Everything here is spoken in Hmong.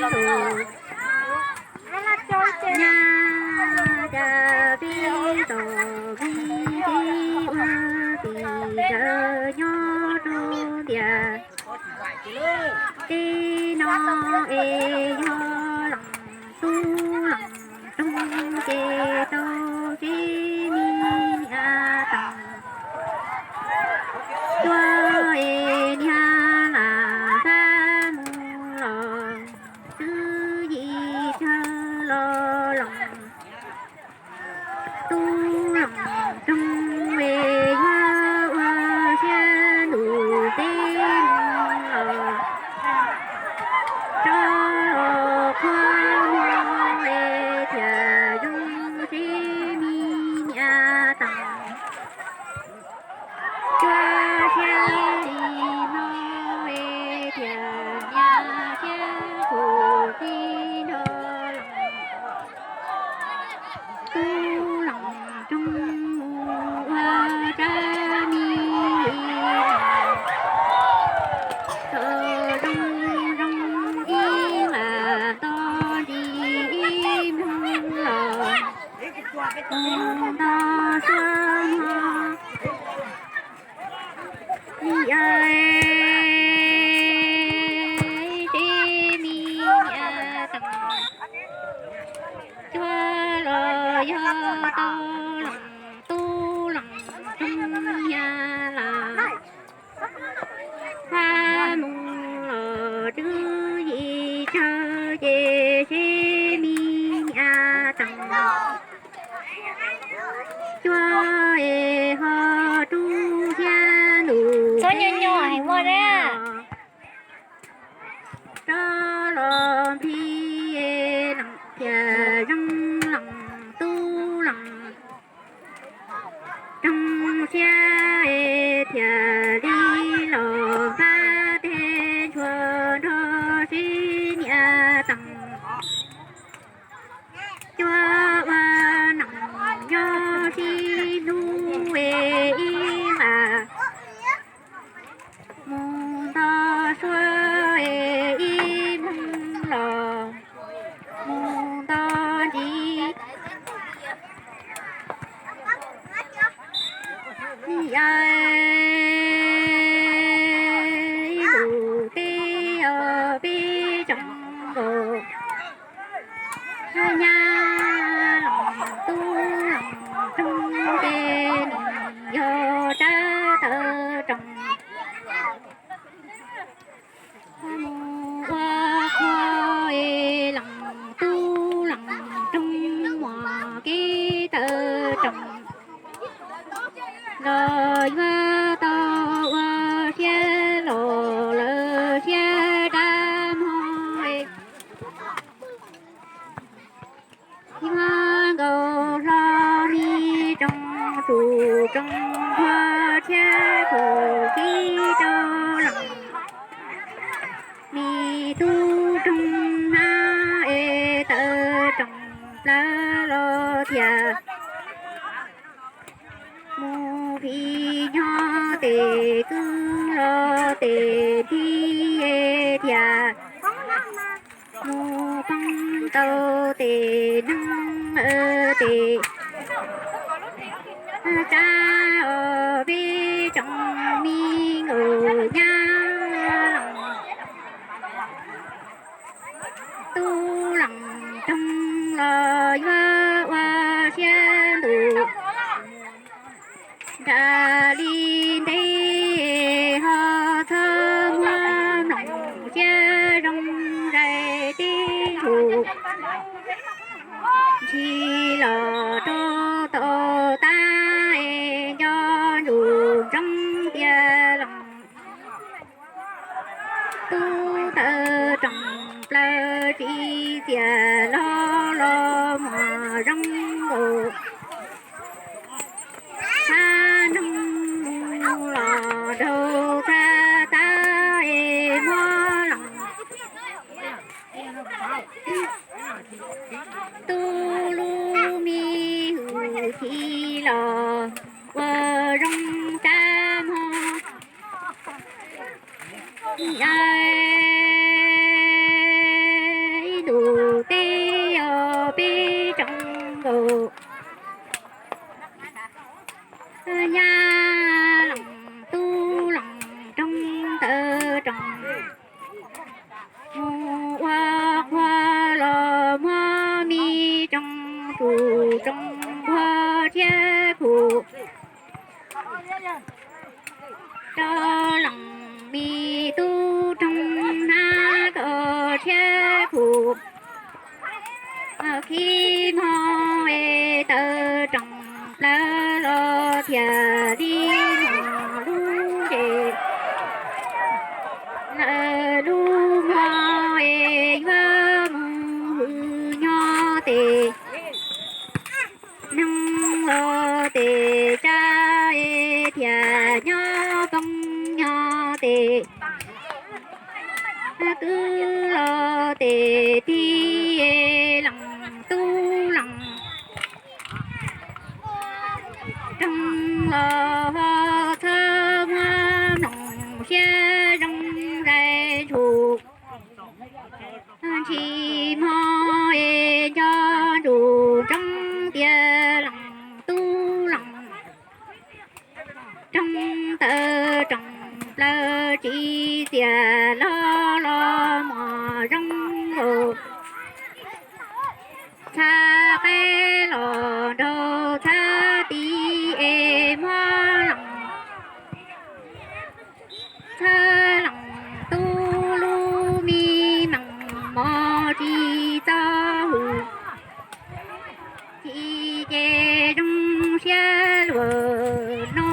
Nyab cas peb tau peb ua tim tsawv nyob rau ntiaj teb no es yog leej tub leej roog ces tau sib me niam teeg. Cuab es niag lam fab mus los twb yim tsawg los leej tub leej roog es yog ua siab ntuj teb los rov los qhuab muag es thiaj zoo sib me niam teeg. Cuab siab li no es thiaj niam siab pum tib nrog leej tub leej roog ua tsab mi txawm zoo zoo ib lam toj ntsis ib mloog los mus nto suab mog. Niam sib me niam teeg, cuab los yog tau leej tub leej roog, niag lam fab mus los twb yim tsawg ces sib me niam teeg. Cuab es ho rub siab ntuj teb rov los nplig leej thiaj zoo leej tub leej roog siab es thiaj li los npab teg ntshua nrog sib niam teeg. Cuab ua neej nyob sib hlub es ib nqas mus nto suab es ib mloog los mus nto ntsis. Niam ib lub teb os peb tsoom nkaus, nyab leej tub leej roog ces nws yog tsab taw roog. Mus ua qhua es leej tub leej roog muaj kev taw roog los yuav tau ua siab los lawv siab dab mog. Yuav nkaus hlo me tsoom tsum tsoom ntxhua thiab txuj kev rau leej me tub roog hnab es taw roog plaws los thiaj mus phim nyog tes kwv los tes nti es thiaj mus poob tau tes neeg tes tsab os peb tsoom me nkaus nyab leej tub leej roog los yuav ua siab ntuj nram li ntev ho txhob muab mloog siab zoo zais tib ntsug ntshis los rau tau tab es nco ntsuj ntsoov tias leej tub taw roog plaws tsis txias los los muaj zoo nkaus. Thab neeg mus los nraug thab tab es muab leej tub lub me hwj chim los ua zoo tsab mog. Nyab lees tub lees roog taw roos, mus ua qhua los muab me roos, tsum roos npua thiab khum, rau lees me tub roog hnab ko thiab khum. Khib hmo es taw roos plaws los thiaj li mus lub nres. Lawv lub hmo es yuav mus hwm nyob tes, neeg los tes tsab es thiaj nyob poob nyob tes, kwv los tes tig, lees tub lees roog los ho txhob muab mloog siab zoo zais ntshum. Ntshis hmo es nco ntsum ntsoov tias lees tub lees roog taw roos plaws tsis tias loj los muaj zoo nkaus. Txhab qaib los nraug txhab tiv es muab lees, txhab lees tub lub me meem mos tsis txo hwm, tsis ces zoo siab luag no.